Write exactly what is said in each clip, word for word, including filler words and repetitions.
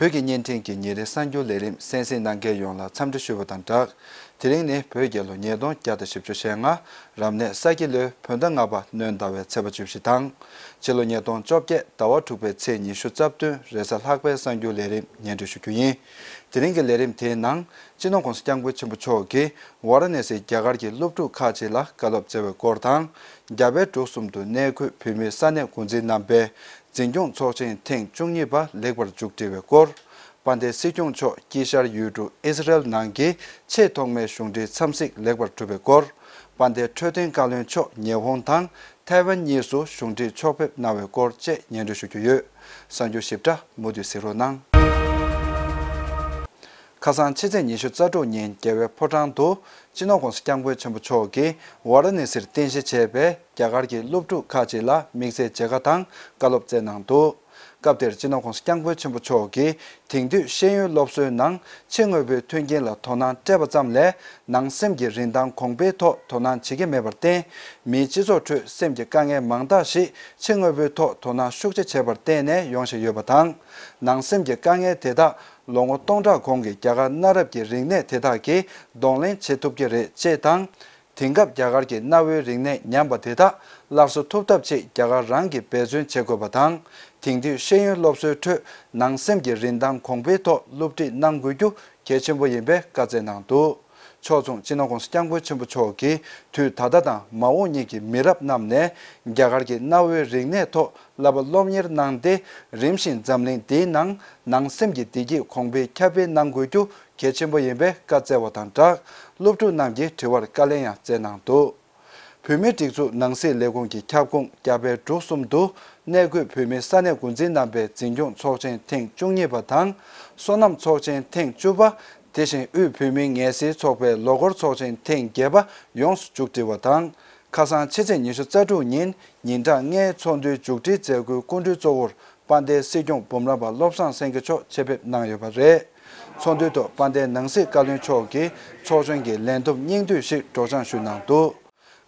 བོད་ཀྱི་བརྙན་འཕྲིན་གྱི་ཉིན་རེའི་གསར་འགྱུར་ལས་རིམ་གསན་གཟིགས་གནང་མཁན་ཡོངས་ལ་འཚམས་འདྲི་ཞུ་བ་དང་སྦྲགས། དེ་རིང་ནི་བོད་རྒྱལ་ལོ་ཉིས་སྟོང་བརྒྱ་དང་བཞི་བཅུ་ཞེ་ལྔ། རབ་གནས་ས་ཁྱི་ལོའི་བོད་ཟླ་ལྔ་པ་སྣྲོན་ཟླ་བའི་ཚེས་པ་བཅུ་བཞི་དང་། ཕྱི་ལོ་ཉིས་སྟོང་བཅོ་བརྒྱད་ཟླ་བ་དྲུག་པའི་ཚེས་ཉི་ཤུ་རྩ་བདུན་རེས་གཟའ་ལྷག་པའི་གསར་འགྱུར་ལས་རིམ་སྙན་སྒྲོན་ཞུ་རྒྱུ་ཡིན། དེ་རིང་གི་ལས་རིམ་དེའི་ནང་། སྤྱི་ནོར་༸གོང་ས་༸སྐྱབས་མགོན་ཆེན་པོ་མཆོག་གིས་ཝཱ་ར་ཎ་སིའི་རྒྱ་གར་གྱི་སློབ་ཕྲུག་ཁག་ཅིག་ལ་བཀའ་སློབ་སྩལ་བའི་སྐོར་དང་། རྒྱ་བལ་འབྲུག་གསུམ་དུ་གནས་འཁོད་བོད་མིའི་ས་གནས་འགོ་འཛིན་རྣམ་པའི་འཛིན་སྐྱོང་ཚོགས་ཆེན་ཐེངས་བཅུ་གཉིས་པ་ལེགས་པར་མཇུག་སྒྲིལ་བའི་སྐོར། དཔལ་ལྡན་སྲིད་སྐྱོང་མཆོག་དཀྱིལ་ཤར་ཡུལ་གྲུ་ཨི་སི་རེལ་ནང་གི་ཆེས་ཐོག་མའི་གཞུང་འབྲེལ་འཚམས་གཟིགས་ལེགས་པར་གྲུབ་པའི་སྐོར། དཔལ་ལྡན་འཕྲོད་བསྟེན་བཀའ་བློན་མཆོག་ཉི་ཧོང་དང་ཐའེ་ཝན་གཉིས་སུ་གཞུང་འབྲེལ་ཕྱོགས་ཕེབས་གནང་བའི་སྐོར་བཅས་སྙན་སྒྲོན་ཞུ་རྒྱུ་ཡོད། གསར་འགྱུར་ཞིབ་ཕྲ་མུ་མཐུད་གཟིགས་རོགས་གནང་། ཁ་སང་ཕྱི་ཚེས་ཉི་ཤུ་རྩ་དྲུག་ཉིན་རྒྱལ་བའི་ཕོ་བྲང་དུ་སྤྱི་ནོར་༸གོང་ས་༸སྐྱབས་མགོན་ཆེན་པོ་མཆོག་གིས་ཝཱ་ར་ཎ་སིར་རྟེན་གཞི་བྱས་པའི་རྒྱ་གར་གྱི་སློབ་ཕྲུག་ཁག་ཅིག་ལ་དམིགས་བསལ་མཇལ་ཁ་དང་བཀའ་སློབ་སྩལ་གནང་འདུག་སྐབས་དེར་སྤྱི་ནོར་༸གོང་ས་༸སྐྱབས་མགོན་ཆེན་པོ་མཆོག་གིས་དེང་དུས་ཤེས་ཡོན་སློབ་གསོའི་ནང་ཕྱི་དངོས་པོའི་མཐུན་རྐྱེན་ལ་དོ་སྣང་སྤྲད་པ་ཙམ་ལས་ནང་སེམས་ཀྱི་རིན་ཐང་གོང་འཕེལ་ཐོག་དོ་སྣང་བྱེད་ཀྱི་མེད་པར་བརྟེན། མིའི་སྤྱི་ཚོགས་ཁྲོད་སེམས་ཀྱི་དཀའ་ངལ་མང་དག་ཞིག་ཕྱི་དངོས་པོའི་ཐོག་དོ་སྣང་ཤུགས་ཆེ་བྱས་པར་བརྟེན་ནས་ཡོང་བཞིན་ཡོད་པ་དང་། ནང་སེམས་ཀྱི་དཀའ་ངལ་དེ་དག་ལོ་ངོ་སྟོང་ཕྲག་གོང་གི་རྒྱ་གར་གནའ་རབས་ཀྱི་རིག་གནས་དེ་དག་གིས་གདོང་ལེན་བྱེད་ཐུབ་ཀྱི་རེད་ཅེས་དང་། དེང་སྐབས་རྒྱ་གར་གྱི་གནའ་བོའི་རིག་གནས་ཉམས་པ་དེ་དག་སླར་གསོ་ཐུབ་ཐབས་ཆེད་རྒྱ་གར་རང་གིས་འབད་བརྩོན་བྱེད་དགོས་པ་དང་། དེང་དུས་ཤེས་ཡོན་སློབ་གསོའི་ཁྲོད་ནང་སེམས་ཀྱི་རིན་ཐང་གོང་འཕེལ་ཐོག་སློབ་ཁྲིད་གནང་དགོས་རྒྱུ་གལ་ཆེན་པོ་ཡིན་པའི་བཀའ་སྩལ་གནང་འདུག་ཕྱོགས་མཚུངས་སྤྱི་ནོར་༸གོང་ས་༸སྐྱབས་མགོན་ཆེན་པོ་མཆོག་གིས་དུས་ད་ལྟ་དང་མ་འོངས་གཉིས་ཀྱི་མི་རབས་རྣམས་ནས་རྒྱ་གར་གྱི་གནའ་བོའི་རིག་གནས་ཐོག་བསླབ་པ་སློབ་གཉེར་གནང་སྟེ། རིམ་བཞིན་འཛམ་གླིང་འདིའི་ནང་ནང་སེམས་ཀྱི་བདེ་སྐྱིད་གོང་འཕེལ་ཁྱབ་སྤེལ་གནང་དགོས་རྒྱུ་གལ་ཆེན་པོ་ཡིན་པའི་བཀའ་སྩལ་བ་དང་སྦྲགས། སློབ་ཕྲུག་རྣམས་ཀྱི་དྲི་བར་བཀའ་ལན་ཡང་སྩལ་གནང་འདུག་བོད་མིའི་སྒྲིག་འཛུགས་ནང་སྲིད་ལས་ཁུངས་ཀྱི་ཁྱབ་ཁོངས་རྒྱ་བལ་འབྲུག་གསུམ་དུ་གནས་འཁོད་བོད་མིའི་ས་གནས་འགོ་འཛིན་རྣམ་པའི་འཛིན་སྐྱོང་ཚོགས་ཆེན་ཐེངས་བཅུ་གཉིས་པ་དང་། སོ་ནམ་ཚོགས་ཆེན་ཐེངས་བཅུ་པ། དེ་བཞིན་དབུས་བོད་མིའི་ངལ་སེལ་ཚོགས་པའི་ལོ་འཁོར་ཚོགས་ཆེན་ཐེངས་བརྒྱད་པ་ཡོངས་སུ་མཇུག་སྒྲིལ་བ་དང་། ཁ་སང་ཕྱི་ཚེས་ཉི་ཤུ་རྩ་དྲུག་ཉིན་ཉིན་གྲངས་ལྔའི་ཚོགས་འདུའི་མཇུག་སྒྲིལ་མཛད་སྒོའི་སྐུ་མགྲོན་གཙོ་བོར་དཔལ་ལྡན་སྲིད་སྐྱོང་འབུམ་རམས་པ་བློ་བཟང་སེང་གེ་མཆོག་ཆེད་ཕེབས་གནང་ཡོད་པ་རེད། ཚོགས་འདུའི་ཐོག་དཔལ་ལྡན་ནང་སྲིད་བཀའ་བློན་མཆོག་གིས་ཚོགས་ཆུང་གི་ལས་བསྡོམས་སྙིང་བསྡུས་ཤིག་སྒྲོག་སྦྱང་ཞུས་གནང་འདུག་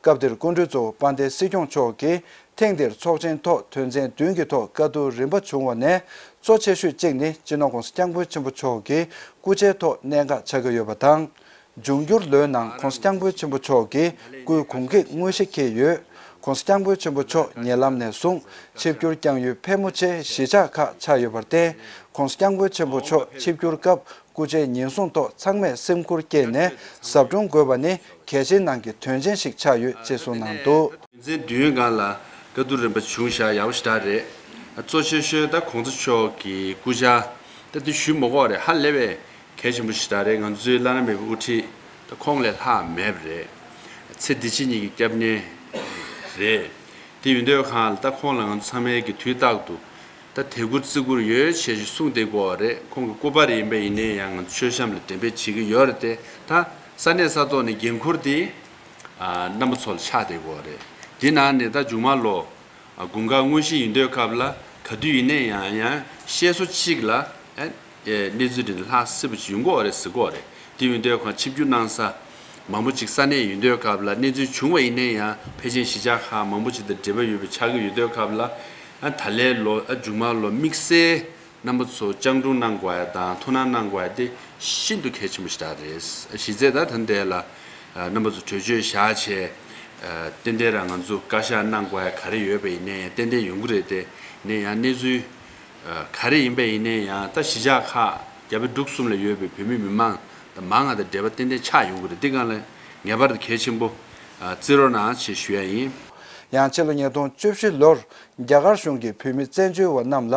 སྐབས་དེར་སྐུ་མགྲོན་གཙོ་བོ་དཔལ་ལྡན་སྲིད་སྐྱོང་མཆོག་གིས་ཐེངས་འདིར་ཚོགས་ཆེན་ཐོག་དོན་ཚན་བདུན་གྱི་ཐོག་བཀའ་བསྡུར་རིམ་པ་བྱུང་བ་ནས་གཙོ་ཆེ་ཤོས་གཅིག་ནི་སྤྱི་ནོར་༸གོང་ས་༸སྐྱབས་མགོན་ཆེན་པོ་མཆོག་གི་སྐུ་ཕྱྭའི་ཐོག་གནད་འགག་ཆགས་ཀྱི་ཡོད་པ་དང་། འབྱུང་འགྱུར་ལོའི་ནང་༸གོང་ས་༸སྐྱབས་མགོན་ཆེན་པོ་མཆོག་གི་སྐུའི་གུང་སྐེགས་དངོས་གཞི་འཁེལ་ཡོད། ༸གོང་ས་༸སྐྱབས་མགོན་ཆེན་པོ་མཆོག་ཉེ་ལམ་ནས་བཟུང་ཆིབས་བསྒྱུར་བསྐྱངས་ཡུལ་ཕལ་མོ་ཆེ་གཞིས་ཆགས་ཁག་ཆགས་ཡོད་པར་བརྟེན། ༸གོང་ས་༸སྐྱབས་མགོན་ཆེན་པོ་མཆོག་ཆིབས་བསྒྱུར་སྐབས་སྐུ་ཕྱྭའི་ཉེན་སྲུང་ཐོག་ཚང་མས་སེམས་ཁུར་བསྐྱེད་ནས་ཟབ་སྦྱོང་དགོས་པ་ནི་གལ་ཆེན་ནང་གི་དོན་ཆེན་ཞིག་ཆགས་ཡོད་ཅེས་གསུངས་གནང་འདུག་དོན་ཚན་བདུན་སྒང་ལ་བཀའ་བསྡུར་རིམ་པ་བྱུང་བཞག་ཡག་པོ་ཞེ་དྲག་རེད། གཙོ་ཆེ་ཤོས་ད་༸གོང་ས་མཆོག་གི་སྐུ་ཕྱྭ་ད་དེ་ཞུས་མ་དགོས་རེད། ཧ་ལས་པའི་གལ་ཆེན་པོ་ཞེ་དྲག་རེད། ང་ཚོའི་བླ་ན་མེད་པའི་དབུ་ཁྲིད་ད་ཁོང་ལས་ལྷག་མེད་པ་རེད། ཚེ་འདི་ཕྱི་གཉིས་ཀྱི་སྐྱབས་གནས་རེད། དེ་ཡིན་དུས་གང་ལ་ད་ཁོང་ལ་ང་ཚོ་ཚང་མས་ཀྱི་དུས་རྟག་ཏུ་ད་དད་བཀུར་བརྩི་བཀུར་ཡོད་ཆེ་ཞིག་གསུངས་བསྡད་དགོས་པ་རེད། ཁོང་གི་སྐུ་པར་ཡིན་པ་ཡིན་ནའི་ཡང་ང་ཚོ་མཆོད་བཤམས་ལ་འགྲེམས་སྤེལ་བྱེད་ཀྱི་ཡོད་རེད་དེ། ད་ས་གནས་ས་ཐོག་ནས་འགན་འཁུར་དེ་ཨ་རྣམ་པ་ཚོ་ལ་ཆགས་བསྡད་དགོས་པ་རེད། དེ་ནང་ནས་ད་མཇུག་མ་ལོ་ཨ་དགུན་ཁ་དངོས་གཞི་ཡིན་དུས་སྐབས་ལ་ག་དུས་ཡིན་ནའི་ཡང་ཡང་བཤད་སྲོལ་གཅིག་ལ་ཨ་གནས་ཚུལ་འདི་ནས་ལྷག་སྲིད་པ་ཅིག་ཡོང་གི་ཡོད་རེད་ཟེར་གྱི་ཡོད་རེད། དེ་ཡིན་དུས་ཁོང་ཆིབས་བསྒྱུར་གནང་ས་མང་པོ་ཅིག་ས་གནས་ཡིན་དུས་སྐབས་ལ་གནས་ཚུལ་བྱུང་བ་ཡིན་ནའི་ཡང་ཕལ་ཆེར་གཞིས་ཆགས་ཁག་མང་པོ་ཅིག་དང་འབྲེལ་བ་ཡོད་པ་ཆགས་ཀྱི་ཡོད་དུས་སྐབས་ལ་ཨ་ད་ལོའི་ལོ་ཨ་མཇུག་མ་ལོ་དམིགས་བསལ་རྣམ་པ་ཚོ་སྤྱང་གྲུང་གནང་དགོས་ཡ་དང་ཐུགས་སྣང་གནང་དགོས་ཡ་དེ་ཤིན་ཏུ་གལ་ཆེན་པོ་ཞིག་རེད། གཞི་རྩའི་ད་ད་ལྟའི་ལ་རྣམ་པ་ཚོ་གྲོས་ཆོད་བཞག་བྱས་ཏན་ཏན་རང་ང་ཚོ་བཀའ་ཤག་གནང་དགོས་ཡ་ག་རེ་ཡོད་པ་ཡིན་ནའི་ཏན་ཏན་ཡོང་གི་རེད་དེ། ཡིན་ནའི་ཡང་གནས་ཚུལ་ག་རེ་ཡིན་པ་ཡིན་ནའི་ཡང་ད་གཞིས་ཆགས་ཁག་རྒྱ་བལ་འབྲུག་གསུམ་ལ་ཡོད་པའི་བོད་མི་མི་མང་དང་མང་ང་དང་འབྲེལ་བ་ཏན་ཏན་ཆགས་ཡོང་གི་རེད། འདི་སྒང་ལ་ངེས་པར་དུ་གལ་ཆེན་པོ་བརྩི་རོགས་གནང་ཞེས་ཞུ་ཡ་ཡིན། ཡང་ཕྱི་ལོ་ཉིས་སྟོང་བཅུ་བཞི་ལོར་རྒྱ་གར་གཞུང་གིས་བོད་མི་བཙན་བྱོལ་བ་རྣམས་ལ་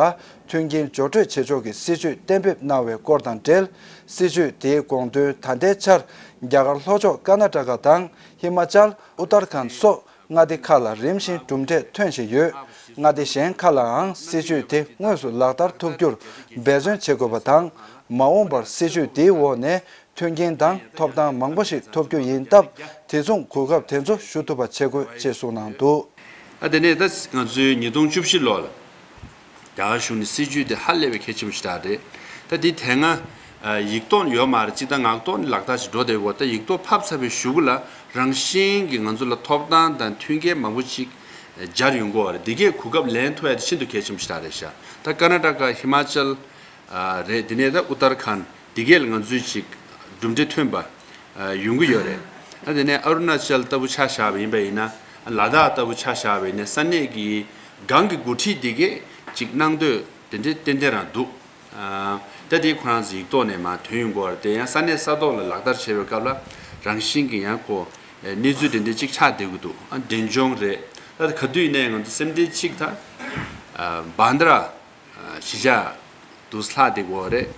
མཐུན་རྐྱེན་སྦྱོར་སྤྲོད་བྱེད་ཕྱོགས་ཀྱི་སྲིད་བྱུས་གཏན་འབེབས་གནང་བའི་སྐོར་དང་འབྲེལ། སྲིད་བྱུས་དེའི་དགོངས་དོན་ད་ལྟའི་ཆར་རྒྱ་གར་ལྷོ་ཕྱོགས་ཀར་ན་ཊ་ཀ་དང་ཧི་མ་ཅལ། ཨུ་ཏར་ཁཱན་སོགས་མངའ་སྡེ་ཁག་ལ་རིམ་བཞིན་གྲུབ་འབྲས་ཐོན་བཞིན་ཡོད། མངའ་སྡེ་གཞན་ཁག་ལའང་སྲིད་བྱུས་དེ་དངོས་སུ་ལག་བསྟར་ཐུབ་རྒྱུར་འབད་བརྩོན་བྱེད་དགོས་པ་དང་། མ་འོངས་པར་སྲིད་བྱུས་དེའི་འོག་ནས་མཐུན་རྐྱེན་དང་ཐོབ་ཐང་མང་པོ་ཞིག་ཐོབ་རྒྱུ་ཡིན་སྟབས། དེ་མཚུངས་གོ་སྐབས་དེ་ཚོ་ཞུ་ཐུབ་པ་བྱེད་དགོས་ཅེས་གསུངས་གནང་འདུག་ཨ་དེ་ནས་ད་ང་ཚོའི་ཉིས་སྟོང་བཅུ་བཞི་ལོ་ལ་རྒྱ་གར་གཞུང་ནས་སྲིད་བྱུས་དེ་ཧ་ལས་པའི་གལ་ཆེན་པོ་ཞིག་རེད། ད་འདི་དེ་སྔ་ཡིག་ཐོག་ནས་ཡོད་མ་རེད། སྤྱིར་བཏང་ངག་ཐོག་ནས་ལག་བསྟར་ཞིག་འགྲོ་བསྡད་ཡོད། ད་ཡིག་ཐོག་ཕབ་ཚར་བའི་གཞུག་གུ་ལ་རང་བཞིན་གྱིས་ང་ཚོ་ལ་ཐོབ་ཐང་དང་མཐུན་རྐྱེན་མང་པོ་ཅིག་སྦྱར་ཡོང་གི་ཡོད་རེད། འདི་གས་གོ་སྐབས་ལེན་ཐུབ་ཡ་དེ་ཤིན་ཏུ་གལ་ཆེན་པོ་ཞིག་རེད་ཤག་ད་ཀར་ན་ཊ་ཀ་ཧི་མ་ཅལ། ཨ་རེད། དེ་ནས་ད་ཨུ་ཏར་ཁཱན་དེ་གས་ལ་ང་ཚོས་ཅིག་གྲུབ་འབྲས་ཐོན་པ་ཨ་ཡོང་གི་ཡོད་རེད། ཨ་དེ་ནས་ཨ་རུ་ན་ཅལ་ལྟ་བུ་ཆ་བཞག་པ་ཡིན་པ་ཡིན་ན། ཨ་ལ་དྭགས་ལྟ་བུ་ཆ་བཞག་པ་ཡིན་ན། ས་གནས་ཀྱི་སྒང་གི་འགོ་ཁྲིད་དེ་གས་ཅིག་གནང་འདོད་དེ་འདྲ་ཏན་ཏན་རང་འདུག་ཨ་ད་དེ་ཁོ་རང་ཚོ་ཡིག་ཐོག་ནས་མར་ཐོན་ཡོང་གི་ཡོད་རེད། དེ་ཡང་ས་གནས་ས་ཐོག་ལ་ལག་བསྟར་བྱེད་པའི་སྐབས་ལ་རང་བཞིན་གྱི་ཡང་ཁོ་གནས་ཚུལ་དེ་འདྲ་ཅིག་ཆགས་བསྡད་ཀྱི་འདུག་ཨ་འབྲས་ལྗོངས་རེད། ད་ག་དུས་ཡིན་ནའི་ང་ཚོ་སེམས་ཁྲལ་གཅིག་ད་ཨ་བྷན་དྲ་གཞིས་ཆགས་དུ་ལྷག་བསྡད་ཀྱི་ཡོད་རེད།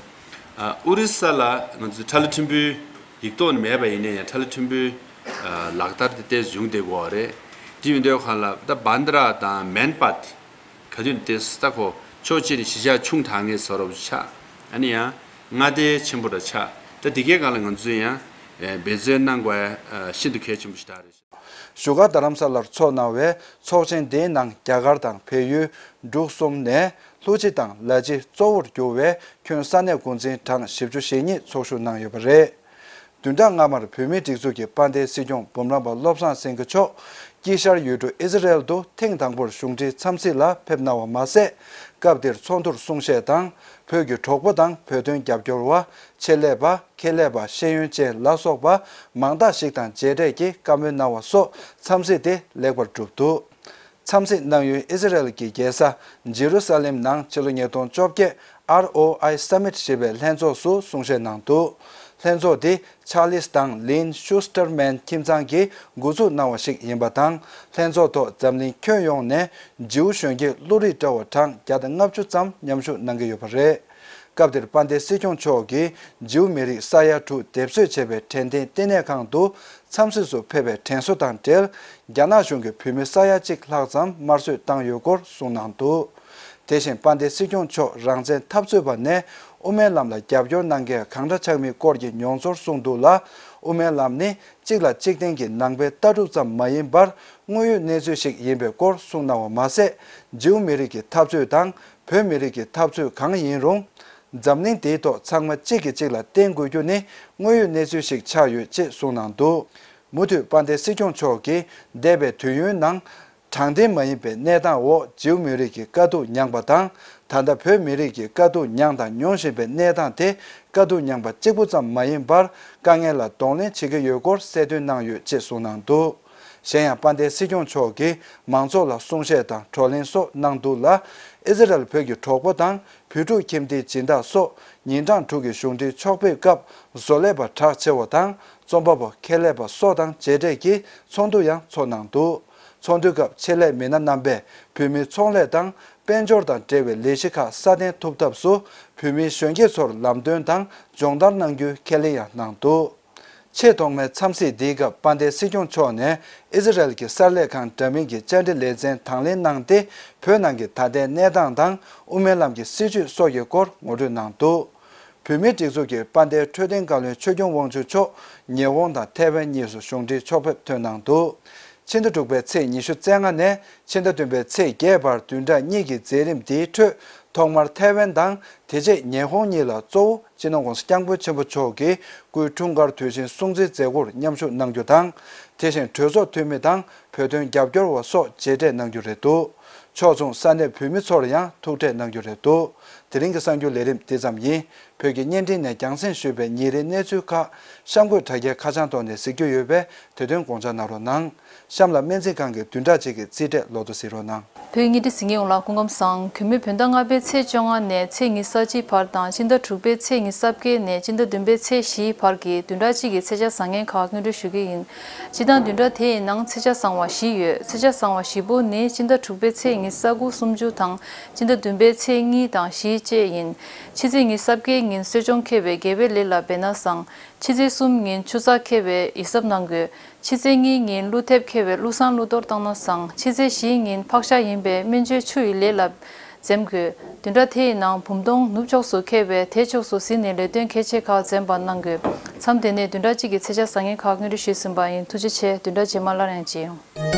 ཨ་ཨོ་རི་ས་ལ་ང་ཚོ་ཁྲ་ལ་ཕྲན་བུ་ཡིག་ཐོག་ནས་མེད་པ་ཡིན་ནའི་ཡང་ཁྲ་ལ་ཕྲན་བུ་ཨ་ལག་བསྟར་དེ་ཏོག་ཙམ་ཡོང་བསྡད་ཀྱི་ཡོད་རེད། དེ་ཡིན་དུས་སྒང་ལ་ད་བྷན་དྲ་དང་མན་པད་ག་དུས་ནས་ཏོག་ཙམ་ད་ཁོ་ཕྱོགས་གཅིག་ནས་གཞིས་ཆགས་ཆུང་དྲགས་མཁན་བཟོ་འདྲ་ཆགས། ཨ་ནི་ཡང་མངའ་སྡེ་ཆེན་པོ་འདྲ་ཆགས། ད་དེ་གའི་སྒང་ལ་ང་ཚོས་ཡང་ཨ་འབད་བརྩོན་གནང་དགོས་ཡ་ཤིན་ཏུ་གལ་ཆེན་པོ་ཞིག་རེད། བཞུགས་སྒར་རྡ་རམ་ས་ལར་ཚོགས་གནང་བའི་ཚོགས་ཆེན་འདིའི་ནང་རྒྱ་གར་དང་བལ་ཡུལ་འབྲུག་གསུམ་ནས་ལྷུ་ཇི་དང་ལ་ཇི་གཙོ་བོར་གྱུར་བའི་ཁྱོན་ས་གནས་འགོ་འཛིན་གྲངས་བཞི་བཅུ་ཞེ་གཉིས་ཚོགས་ཞུགས་གནང་ཡོད་པ་རེད། བདུན་ཕྲག་སྔ་མར་བོད་མིའི་སྒྲིག་འཛུགས་ཀྱི་དཔལ་ལྡན་སྲིད་སྐྱོང་འབུམ་རམས་པ་བློ་བཟང་སེང་གེ་མཆོག་དཀྱིལ་ཤར་ཡུལ་གྲུ་ཨི་ཟི་རེལ་དུ་ཐེངས་དང་པོར་གཞུང་འབྲེལ་འཚམས་གཟིགས་ལ་ཕེབས་གནང་བ་མ་ཟད། སྐབས་དེར་ཚོགས་འདུར་གསུང་བཤད་དང་། བོད་ཀྱི་གྲོགས་པོ་དང་བོད་དོན་རྒྱབ་སྐྱོར་བ། ཆེད་ལས་པ། ཁེ་ལས་པ། ཤེས་ཡོན་ཅན་ལ་སོགས་པ་མང་དག་ཞིག་དང་མཇལ་འཕྲད་ཀྱིས་བཀའ་མོལ་གནང་བ་སོགས་འཚམས་གཟིགས་དེ་ལེགས་པར་གྲུབ་འདུག་འཚམས་གཟིགས་གནང་ཡུལ་ཨི་ཟི་རེལ་གྱི་རྒྱལ་ས་ཇེ་རུ་ས་ལེམ་ནང་ཕྱི་ལོ་ཉིས་སྟོང་བཅོ་བརྒྱད་ཨར་ཨོ་ཨའི་སམ་མིཊ་ཞེས་པའི་ལྷན་ཚོགས་སུ་གསུང་བཤད་གནང་འདུག་ལྷན་ཚོགས་དེ་ཆར་ལིས་དང་ལིན་ཤུ་སྟར་མན་ཁྱིམ་ཚང་གིས་འགོ་འཛུགས་གནང་བ་ཞིག་ཡིན་པ་དང་། ལྷན་ཚོགས་ཐོག་འཛམ་གླིང་ཁྱོན་ཡོངས་ནས་ཇིའུ་གཞོན་སྐྱེས་བློ་རིག་བཀྲ་བ་གྲངས་བརྒྱ་དང་ལྔ་བཅུ་ཙམ་མཉམ་ཞུགས་གནང་གི་ཡོད་པ་རེད། སྐབས་དེར་དཔལ་ལྡན་སྲིད་སྐྱོང་མཆོག་གིས་ཇིའུ་མི་རིགས་ས་ཡ་དྲུག་སྡེབ་གསོད་བྱས་པའི་དྲན་རྟེན་བསྟི་གནས་ཁང་དུ་འཚམས་གཟིགས་སུ་ཕེབས་པའི་དྲན་གསོ་དང་འབྲེལ། རྒྱ་ནག་གཞུང་གིས་བོད་མི་ས་ཡ་གཅིག་ལྷག་ཙམ་དམར་གསོད་བཏང་ཡོད་སྐོར་གསུངས་གནང་འདུག་དེ་བཞིན་དཔལ་ལྡན་སྲིད་སྐྱོང་མཆོག་རང་བཙན་འཐབ་རྩོད་པ་ནས་དབུ་མའི་ལམ་ལ་རྒྱབ་སྐྱོར་གནང་མཁན་གང་འདྲ་ཆགས་མིན་སྐོར་གྱི་མྱོང་ཚོར་གསུངས་འདུག་ལ། དབུ་མའི་ལམ་ནི་གཅིག་ལ་གཅིག་བརྟེན་གྱི་ནང་པའི་ལྟ་གྲུབ་ཙམ་མ་ཡིན་པར་དངོས་ཡོད་གནས་ཚུལ་ཞིག་ཡིན་པའི་སྐོར་གསུངས་གནང་བ་མ་ཟད། ཇིའུ་མི་རིགས་ཀྱི་འཐབ་རྩོད་དང་བོད་མི་རིགས་ཀྱི་འཐབ་རྩོད་གང་ཡིན་རུང་། འཛམ་གླིང་འདིའི་ཐོག་ཚང་མ་གཅིག་གིས་གཅིག་ལ་བརྟེན་དགོས་རྒྱུ་ནི་དངོས་ཡོད་གནས་ཚུལ་ཞིག་ཆགས་ཡོད་ཅེས་གསུངས་གནང་འདུག་མུ་མཐུད་དཔལ་ལྡན་སྲིད་སྐྱོང་མཆོག་གིས་འདས་པའི་དུས་ཡུན་ནང་། དྲང་བདེན་མ་ཡིན་པའི་གནས་སྟངས་འོག་ཇིའུ་མི་རིགས་ཀྱི་དཀའ་སྡུག་མྱངས་པ་དང་། ད་ལྟ་བོད་མི་རིགས་ཀྱི་དཀའ་སྡུག་མྱངས་དང་མྱོང་བཞིན་པའི་གནས་སྟངས་དེ་དཀའ་སྡུག་མྱངས་པ་གཅིག་པུ་ཙམ་མ་ཡིན་པར། དཀའ་ངལ་ལ་གདོང་ལེན་བྱེད་ཀྱི་ཡོད་སྐོར་གསལ་སྟོན་གནང་ཡོད་ཅེས་གསུངས་གནང་འདུག་གཞན་ཡང་དཔལ་ལྡན་སྲིད་སྐྱོང་མཆོག་གིས་མང་ཚོགས་ལ་གསུང་བཤད་དང་བགྲོ་གླེང་སོགས་གནང་འདུག་ལ། ཨི་ཟི་རལ་བོད་ཀྱི་གྲོགས་པོ་དང་བོད་ཕྲུག་ཁྱིམ་སྡེའི་སྦྱིན་བདག་སོགས་ཉིན་གྲངས་དྲུག་གི་གཞུང་འབྲེལ་ཕྱོགས་ཕེབས་སྐབས་བཟོ་ལས་པ་གྲགས་ཆེ་བ་དང་རྩོམ་པ་པོ་ཁེ་ལས་པ་སོགས་དང་མཇལ་འཕྲད་ཀྱིས་ཚོགས་འདུ་ཡང་ཚོགས་གནང་འདུག་ཚོགས་འདུའི་སྐབས་ཆེད་ལས་མི་སྣ་རྣམ་པས་བོད་མིའི་ཚོང་ལས་དང་དཔལ་འབྱོར་དང་འབྲེལ་བའི་ལས་གཞི་ཁག་སྲ་བརྟན་ཐུབ་ཐབས་སུ་བོད་མིའི་གཞོན་སྐྱེས་ཚོར་ལམ་སྟོན་དང་སྦྱོང་བརྡར་གནང་རྒྱུའི་ཁས་ལེན་ཡང་གནང་འདུག་ཆེས་ཐོག་མའི་འཚམས་གཟིགས་འདིའི་སྐབས་དཔལ་ལྡན་སྲིད་སྐྱོང་མཆོག་ནས་ཨི་ཟི་རལ་གྱི་གསར་ལས་ཁང་འདྲ་མིན་གྱི་བཅར་འདྲི་ལེ་ཚན་དང་ལེན་གནང་སྟེ། བོད་ནང་གི་ད་ལྟའི་གནས་སྟངས་དང་དབུ་མའི་ལམ་གྱི་སྲིད་བྱུས་སོགས་ཀྱི་སྐོར་ངོ་སྤྲོད་གནང་འདུག་བོད་མིའི་སྒྲིག་འཛུགས་ཀྱི་དཔལ་ལྡན་འཕྲོད་བསྟེན་བཀའ་བློན་ཆོས་སྐྱོང་དབང་ཕྱུག་མཆོག་ཉི་ཧོང་དང་ཐའེ་ཝན་གཉིས་སུ་གཞུང་འབྲེལ་ཕྱོགས་ཕེབས་ཐོན་གནང་འདུག་ཕྱི་ཟླ་དྲུག་པའི་ཚེས་ཉི་ཤུ་རྩ་ལྔ་ནས་ཕྱི་ཟླ་བདུན་པའི་ཚེས་བརྒྱད་བར་བདུན་ཕྲག་གཉིས་ཀྱི་མཛད་རིམ་འདིའི་ཁྲོད་ཐོག་མར་ཐའེ་ཝན་དང་། དེ་རྗེས་ཉི་ཧོང་གཉིས་ལ་གཙོ་བོ་སྤྱི་ནོར་༸གོང་ས་༸སྐྱབས་མགོན་ཆེན་པོ་མཆོག་གི་སྐུའི་འཁྲུངས་སྐར་དུས་ཆེན་སྲུང་བརྩིའི་མཛད་སྒོར་མཉམ་ཞུགས་གནང་རྒྱུ་དང་། དེ་བཞིན་གྲོས་ཚོགས་འཐུས་མི་དང་བོད་དོན་རྒྱབ་སྐྱོར་བ་སོགས་མཇལ་འཕྲད་གནང་རྒྱུ་རེད་འདུག་ཕྱོགས་མཚུངས་ས་གནས་བོད་མི་ཚོར་ཡང་ཐུག་འཕྲད་གནང་རྒྱུ་རེད་འདུག་དེ་རིང་གི་གསར་འགྱུར་ལས་རིམ་འདི་ཙམ་ཡིན། བོད་ཀྱི་བརྙན་འཕྲིན་ནས་རྒྱང་སྲིང་ཞུས་པའི་ཉིན་རེའི་གནས་ཚུལ་ཁག་གཤམ་འཁོད་དྲ་རྒྱའི་ཁ་བྱང་ཐོག་ནས་གཟིགས་རྒྱུ་ཡོད་པས་དེ་དོན་དགོངས་འཇགས་གནང་རོགས་གནང་། གཤམ་ལ་སྨན་རྩིས་ཁང་གི་བདུན་ཕྲག་གཅིག་གི་རྩིས་འབྲས་ལོ་ཐོ་གཟིགས་རོགས་གནང་། བོད་ཀྱི་བརྙན་འཕྲིན་གཟིགས་མཁན་ཡོངས་ལ་སྐུ་ཁམས་བཟང་། གུས་མོས་བོད་ཟླ་ལྔ་པའི་ཚེས་བཅོ་ལྔ་ནས་ཚེས་ཉི་ཤུ་རྩ་གཅིག་བར་དང་སྤྱི་ཟླ་དྲུག་པའི་ཚེས་ཉི་ཤུ་རྩ་བརྒྱད་ནས་སྤྱི་ཟླ་བདུན་པའི་ཚེས་བཞི་བར་གྱི་བདུན་ཕྲག་གཅིག་གི་ཚེས་ཆ་བཟང་ངན་ཁག་སྙན་སྒྲོན་ཞུ་གི་ཡིན། སྤྱིར་བཏང་བདུན་ཕྲག་དེའི་ནང་ཚེས་ཆ་བཟང་བ་བཞི་ཡོད། ཚེས་ཆ་བཟང་བ་བཞི་པོ་ནི་སྤྱི་ཟླ་དྲུག་པའི་ཚེས་ཉི་ཤུ་རྩ་དགུ་སུམ་ཅུ་དང་སྤྱི་ཟླ་བདུན་པའི་ཚེས་གཉིས་དང་བཞི་བཅས་ཡིན། ཕྱི་ཚེས་ཉི་ཤུ་རྩ་བརྒྱད་ཉིན་གསོ་སྦྱོང་མཁས་པའི་དགེ་བའི་ལས་ལ་འབད་ན་བཟང་། ཕྱི་ཚེས་གསུམ་ཉིན་ཆུ་ཚགས་མཁས་པའི་ཡིད་གཟབ་གནང་དགོས། ཕྱི་ཚེས་གཉིས་ཉིན་ཀླུ་ཐེབས་མཁས་པའི་ཀླུ་བསང་ཀླུ་གཏོར་བཏང་ན་བཟང་། ཕྱི་ཚེས་བཞི་ཉིན་ཕག་ཤ་ཡིན་པའི་སྨན་བཅོས་ཆུ་ཡི་ལས་ལ་འཛེམ་དགོས། བདུན་ཕྲག་དེ་ཡི་ནང་བུམ་སྟོང་ནུབ་ཕྱོགས་སུ་མཁས་པས་དེ་ཕྱོགས་སུ་གཟིགས་ནས་ལས་དོན་གལ་ཆེ་ཁག་འཛེམ་པ་གནང་དགོས། མཚམས་དེ་ནས་བདུན་ཕྲག་གཅིག་གི་ཚེས་ཆ་བཟང་ངན་ཁག་སྙན་སྒྲོན་ཞུས་ཟིན་པ་ཡིན། ཐུགས་རྗེ་ཆེ། བདུན་ཕྲག་རྗེས་མ་སླར་ཡང་མཇལ་ཡོང་།